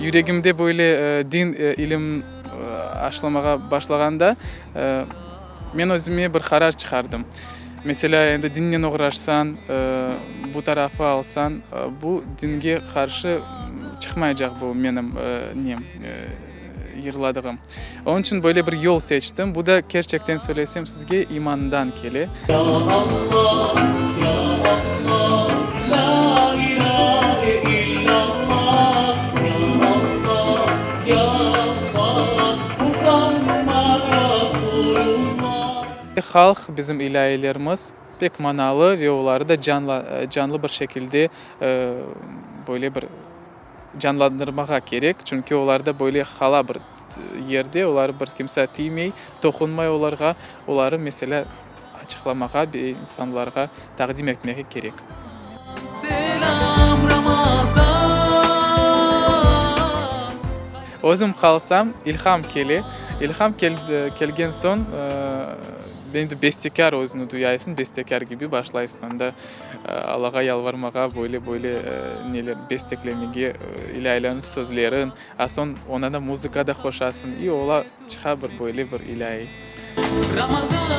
Yüregimde böyle din ilim aşlamağa başlağanda, men özüme bir qarar çıqardım. Meselâ, endi dinnen oğraşsañ, bu tarafı alsañ, bu dinge qarşı çıqmaycaq bu menim nem, yırladığım. Onıñ içün böyle bir yol seçtim. Bu da, kerçekten söylesem sizge, imandan kele. Ya Allah, ya Allah, la ilahe illallah, ya Allah, ya Allah, Muhammad Rasulullah. Halq, bizim ilâilerimiz pek manalı ve oları da canlı bir şekilde böyle bir canlandırmağa kerek, çünki olarda böyle hala bir yerde, olar bir kimse tiymey, toqunmay olarğa, oları, meselâ, açıqlamağa ve insanlarğa taqdim etmege kerek. Selâm Ramazan. Özüm qalsam, ilham kele. İlham kelgen soñ, endi bestekâr özüni duyaysıñ, bestekâr kibi başlaysıñ anda Allağa yalvarmağa, böyle-böyle neler besteklemege, ilâilerniñ sözlerin, a soñ oña da muzıka da qoşasıñ, i ola çıqa bir böyle bir ilâi. Ramazan.